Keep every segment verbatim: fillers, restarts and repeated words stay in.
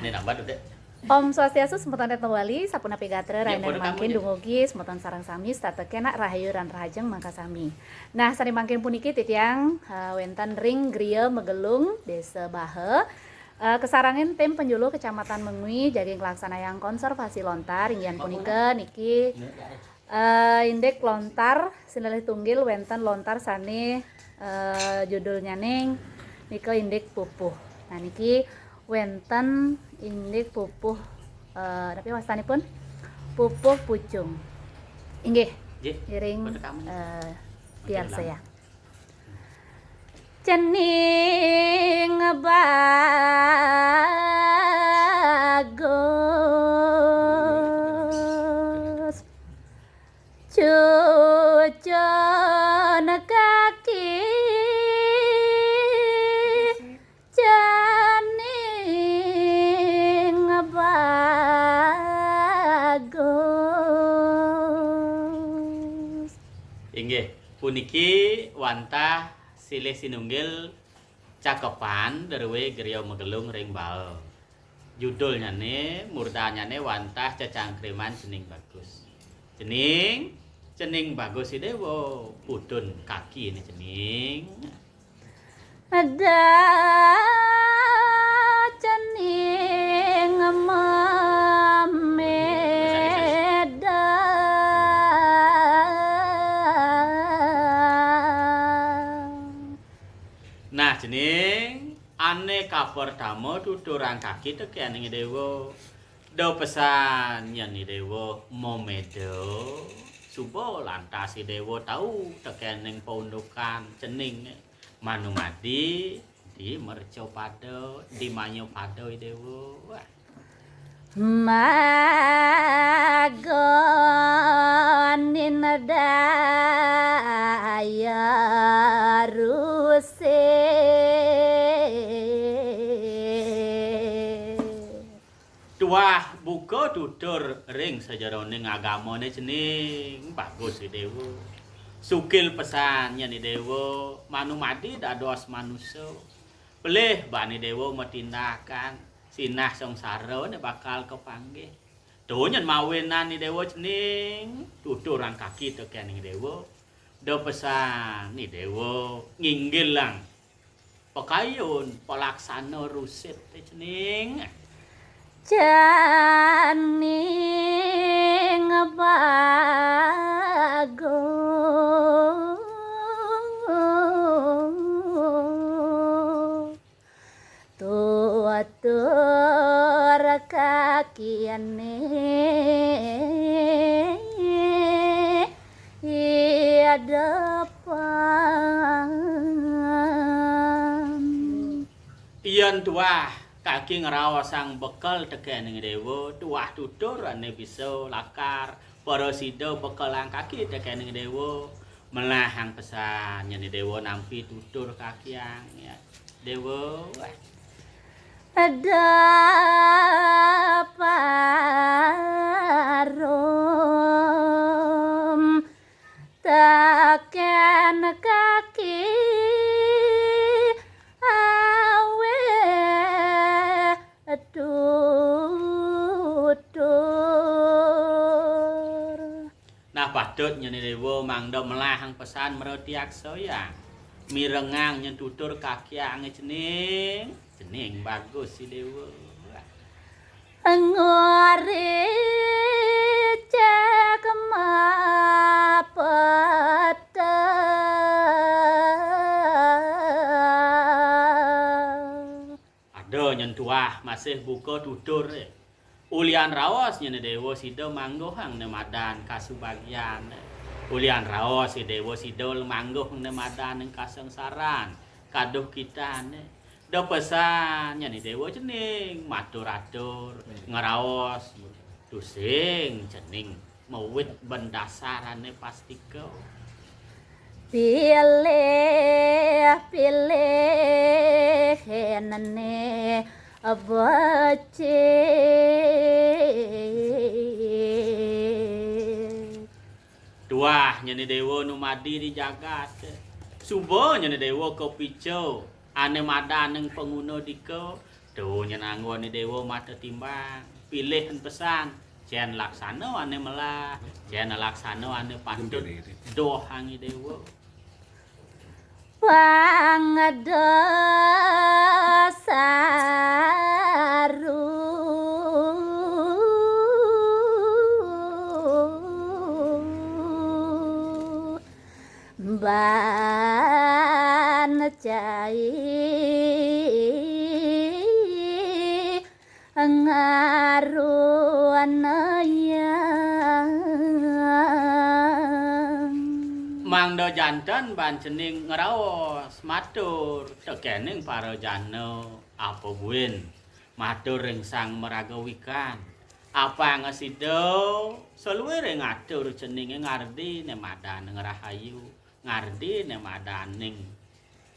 Ini nambah tuh, Dek. Om Swastiastu, semeton Retno Bali, sapunapi gatra, Ya, rahinaning pada mangkin kamu, dumugi semeton sareng sami setata kenak rahayu lan rahajeng mangkasami. Nah, sané mangkin puniki titiang eh, wénten ring Griya Megelung, Désa Baha. Eh, kasarengin tim penjulu Kecamatan Mengwi jagi nglaksanayang konservasi lontar, inggih punika niki eh, indik lontar sinalih tunggil, wénten lontar sané eh, judulnyaning nika indik pupuh. Nah, niki wénten indik pupuh eh, napi wastanipun? Pupuh pucung. Inggih, Nggih, iring pada kamu. eh, Oke, piarsa ulang. Ya. Cening bagus cucun kaki, cening bagus. Inggih, puniki wantah silih sinunggil cakepan druwé Griya Megelung ring Baha. Judulnyané, murdanyané wantah cecangkriman cening bagus. Cening, cening bagus Idéwa, putun kaki né cening. Da cening mamédang. Nah, cening ané kapertama tuturang kaki tekéning Idéwa. Da pesan yén Idéwa maméda. Suba lantas Idéwa tau tekéning paundukan cening. Manumadi di mercapada, di mayapada Idéwa. Wah. Magonin daya rusih. Tuah buka tutur ring sajeroning agamané cening bagus Idéwa. Sukil pesan yén Idéwa, manumadi dados manusa. Pelih bani Déwa matindakan, sinah sangsara né bakal kapanggih. Tuh nyén mawinan Idéwa cening, tuturang kaki tekéning Idéwa. Da pesan Idéwa nginggilang pakayun palaksana rusit té cening. Cening bagus tutur kakiné depan. Yén tuah kaki ngraosang bekel tekéning Déwa, tuah tutur ané bisa lakar prasida bekelang kaki tekéning Déwa, melahang pesan nyén Déwa nampi tutur kakiang ya. Déwa, wah. Daparum tekén kaki awé tutur. Nah, patut nyén Déwa mangda melahang pesan mratiaksa ya. Mirengang nyén tutur kakiangé cening, cening bagus Idéwa. Ngoricek mapeta. Ada nyén tuah masih buka tutur. Ulian raos nyén Déwa sida mangguhang né madan kasubagian. Ulian raos Déwa sida mangguhang né madan kasangsaran, kaduhkitan. Da pesan nyén Déwa cening matur-atur ngraos tusing cening mawit bendasarané pastika. Pilih-pilih nené becik. Tuah nyén Déwa numadi di jagat. Suba nyén Déwa kapica ané madan ning panguna dika, Tuh, nyen anggon Déwa mata timbang, pilihan pesan. Cén laksana ané melah, cén laksana ané patut dohang Déwa. Pangda saru ban cai ngaruanayang. Mangda janten ban cening ngraos matur tekening para jana apa buin matur ring Sang Maraga Wikan. Apang sida saluiring atur ceningé ngardi né madan rahayu, ngardi né madaning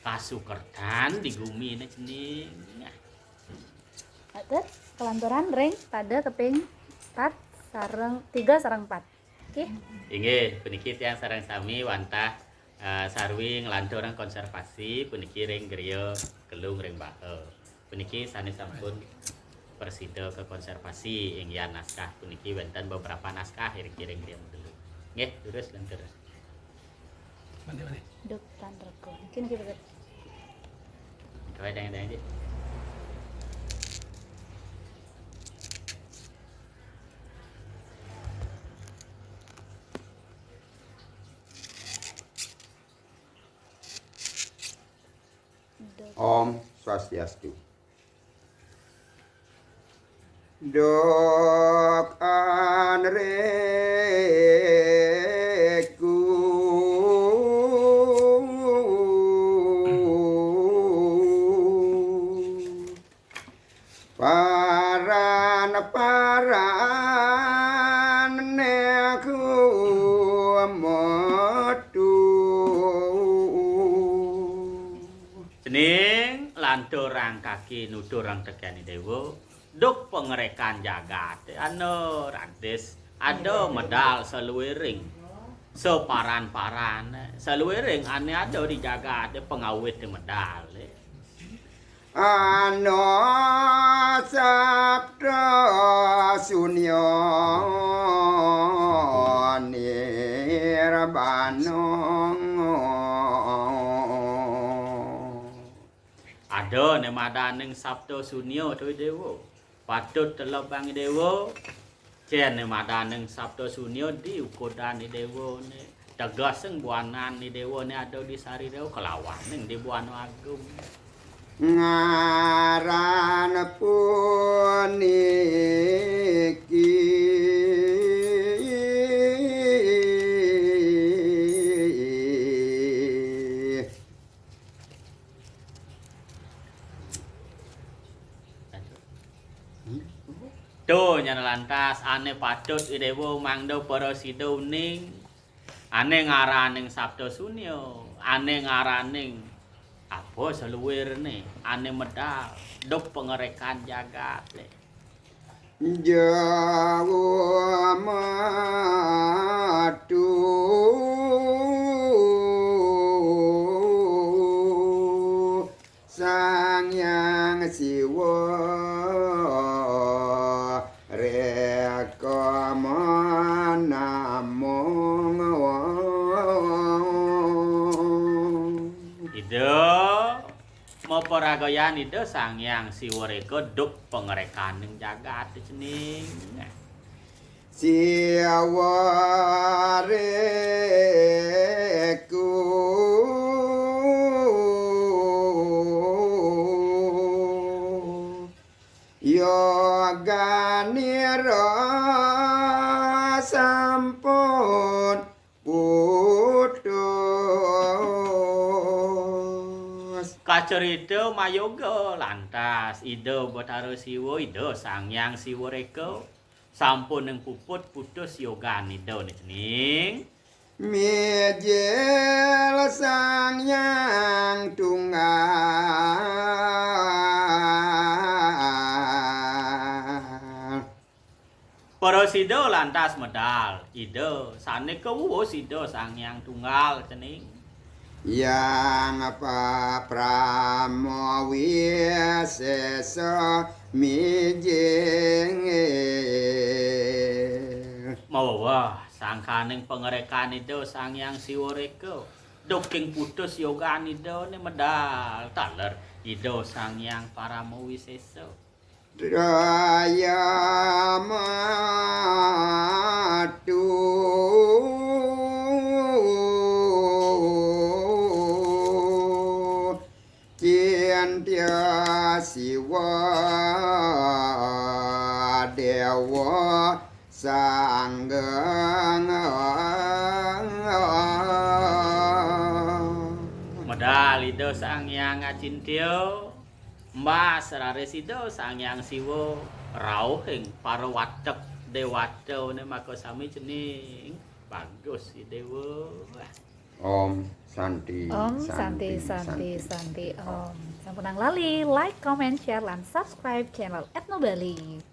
kasukertan di gumi né cening. Atur, kalanturan ring pada kaping empat sareng tiga sareng empat. Oke. Inggih, puniki tiang sareng sami wantah, eh, sarwi nglanturang konservasi puniki ring griya Kelung ring Baha. Puniki sané sampun prasida kakonservasi, inggihan naskah puniki wénten beberapa naskah ring kiring griya Kelung. Nggih, durus lantur. Mandi, mandi. Duk tan rego. Kini kita. Kawé deng-deng aja. Om Swastiastu. Duk anreku paran-paran neku metu. Cening lanturang kaki nuturang tekén Déwa, duk pangrekan jagaté ana radis ada medal saluiring saparan-parané, saluiring ané ada di jagaté pangawit medalé. Ana sabda sunya nirbana. Ada né madaning sabda sunya to Déwa. Patut telebang Déwa. Cén né madaning sabda sunya di ukudan Déwa né. Tegesing buanan Déwa né ada di sarira kalawaning di buana agung. Ngaran puniki. Tuh, nyan lantas ané patut Déwa mangda prasida uning, ané ngaraning sabda sunya, ané ngaraning apa saluirné, ané medal, duk pangrekan jagaté. Jawa Matu. Sang Hyang Siwa reka manamong. Ida maparagayan Ida Sang Hyang Siwa reka duk pangrekaning jagat cening. Siwa reka. Yoganira sampun putus. Kacarita mayoga lantas Ida Batara Siwa, Ida Sang Hyang Siwa reka. Sampun ning puput putus yogan Ida né cening. Mijil Sang Hyang Tunggal. Prasida lantas medal, Ida sané kawuh Ida Sang Hyang Tunggal cening. Yang papramo wisesa mijing. Mawa sangkaning pangrekan Ida Sang Hyang Siwa reka. Duking putus yogan Ida ne medal taler Ida Sang Hyang Parama Wisesa. Daya matu Cintya Siwa Dewa Sanggeng. Medal Ida Sang Hyang Acintya, mbas raris Ida Sang Hyang Siwa rauhing para watek dewata ne makasami cening. Bagus I Dewa. Om Santi, Om Santi Santi Santi Om. Sampunang lali like, comment, share, lan subscribe channel Etno Bali.